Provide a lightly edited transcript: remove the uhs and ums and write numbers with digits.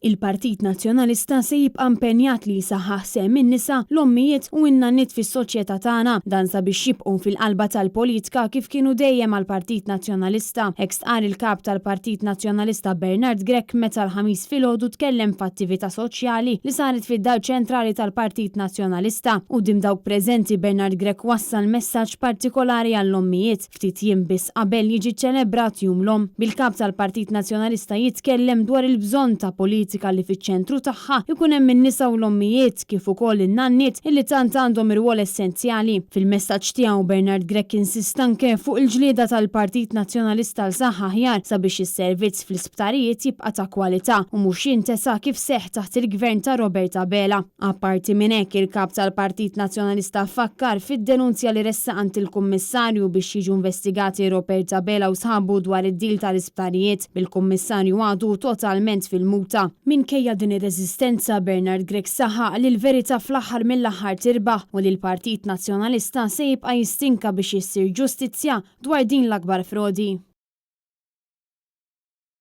Il-Partit Nazzjonalista se jibqa' impenjat li jsaħħaħ sehem in-nisa, l-ommijiet u n-nanniet fis-soċjetà tagħna. Dan sabiex jibqgħu fil-qalba tal-politka kif kienu dejjem għall-Partit Nazzjonalista. Hekk stqarr il-Kap tal-Partit Nazzjonalista Bernard Grech meta l-Ħamis filgħodu tkellem f'attività soċjali li saret fid-Dar Ċentrali tal-Partit Nazzjonalista. Quddiem dawk preżenti Bernard Grech wassal messaġġ partikolari għall-ommijiet. Ftit jiem biss qabel jiġi ċċelebrat Jum l-Omm, bil-Kap tal-Partit Nazzjonalista jitkellem dwar il-bżonn ta' politika li fiċ-ċentru tagħha jkun hemm in-nisa u l-ommijiet kif ukoll in-nanniet illi tant għandhom irwol essenzjali. Fil-messaġġ tiegħu Bernard Grech insista anke fuq il-ġlieda tal-Partit Nazzjonalista għal saħħa aħjar sabiex is-servizz fl-isptarijiet jibqa' ta' kwalità u mhux jintesa kif seħħ taħt il-Gvern ta' Robert Abela. Apparti minn hekk, il-Kap tal-Partit Nazzjonalista fakkar fid-denunzja li ressaq għand il-Kummissarju biex jiġu investigati Robert Abela u sħabu dwar id-deal tal-isptarijiet, bil-Kummissarju għadu totalment fil-muta. Minkejja din ir-reżistenza, Bernard Grech saħaq li l-verità fl-aħħar mill-aħħar tirbaħ u li l-Partit Nazzjonalista se jibqa' jistinka biex issir ġustizzja dwar din l-akbar frodi.